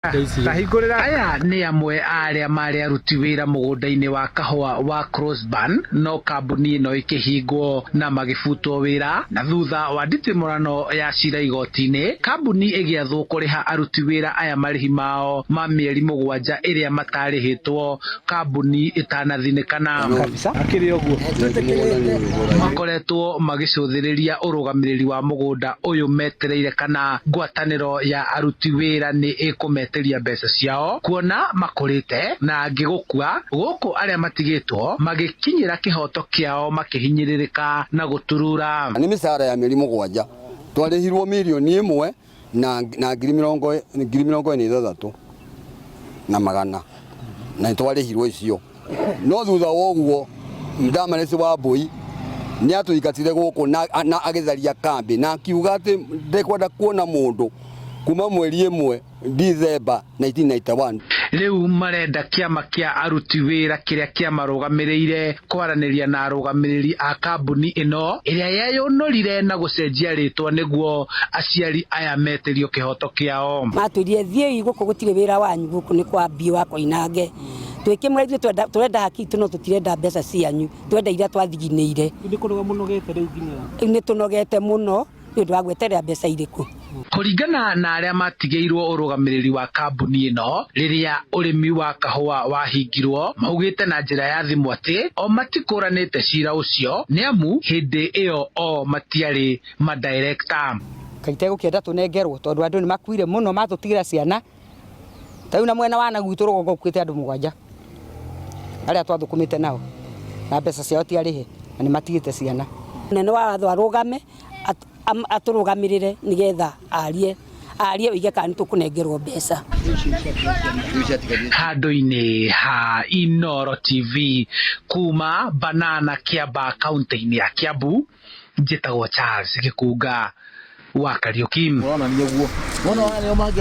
Tahingũrĩra. Aya nĩ amwe a arĩa marĩ aruti wĩra mũgũnda-inĩ wa kahũa wa Crossburn, no kambuni ĩno ĩkĩhingwo na magĩbutwo wĩra, na thutha wa nditimũrano ya cira igoti-inĩ, kambuni ĩgĩathwo kũrĩha aruti wĩra aya marĩhi mao ma mĩeri 7 ĩrĩa matarĩhĩtwo kambuni ĩtanathinĩkana. Kabisa. Akĩrĩ ũguo. Makoretwo magĩcũthĩrĩria ũrũgamĩrĩri wa mũgũnda ũyũ metereire kana ngwatanĩro ya aruti wĩra nĩ ĩkũmetĩria mbeca ciao, kuona makũrĩte na angĩ gũkua, gũkũ arĩa matigĩtwo magĩkinyĩra kĩhoto kĩao makĩhinyĩrĩrĩka na gũturura. Nĩ mĩcara ya mĩeri 7, twarĩhirwo 1,000,000 na 46,100,000, na nĩ twarĩhirwo icio. No thutha wa ũguo Damaris Wambui nĩ atũingatire gũkũ na agĩtharia kambĩ na akiuga atĩ ndekwenda kuona mũndũ kuma mweri 1 December 1991. Rĩu marenda kĩama kĩa aruti wĩra kĩrĩa kĩamarũgamĩrĩire kwaranĩria na arũgamĩrĩri a kambuni ĩno ĩrĩa yeyũnũrire na gũcenjia rĩtwa nĩguo aciari aya metĩrio kĩhoto kĩao. Matwĩrire thiĩi gũkũ gũtirĩ wĩra wanyu, gũkũ nĩ kwa mbia wa Koinange. Twĩkĩmwĩra ithuĩ tũrenda haki itũ no tũtirenda mbeca cianyu, tũrenda iria twathiginĩire. Nĩ kũnoga mũnogete rĩu nginya? Rĩu nĩ tũnogete mũno nĩ ũndũ wa gweterera mbeca irĩkũ. Kũringana na arĩa matigĩirwo ũrũgamĩrĩri wa kambuni ĩno rĩrĩa ũrĩmi wa kahũa wahingirwo, maugĩte na njĩra ya thimũ atĩ o matikũranĩte cira ũcio nĩ amu hĩndĩ ĩyo o matiarĩ madirekta. Ngai tegũkĩenda tũnengerwo tondũ andũ nĩ makuire mũno matũtigĩra ciana. Ta rĩu na mwena wa na gwitũ rũgongo gũkuĩte andũ 7 arĩa twathũkũmĩte nao na mbeca ciao ti arĩhe na nĩ matigĩte ciana. Mũnene wa watho arũgame atũrũgamĩrĩre nĩgetha arie oige kana nĩ tũkũnengerwo mbeca. Handũ-inĩ ha Inooro TV kuma Banana Kiambaa kaunti-inĩ ya Kiambu, njĩtagwo Charles Gĩkunga wa Kariũki. Ũronania guo. Wona wa nĩo mangĩ.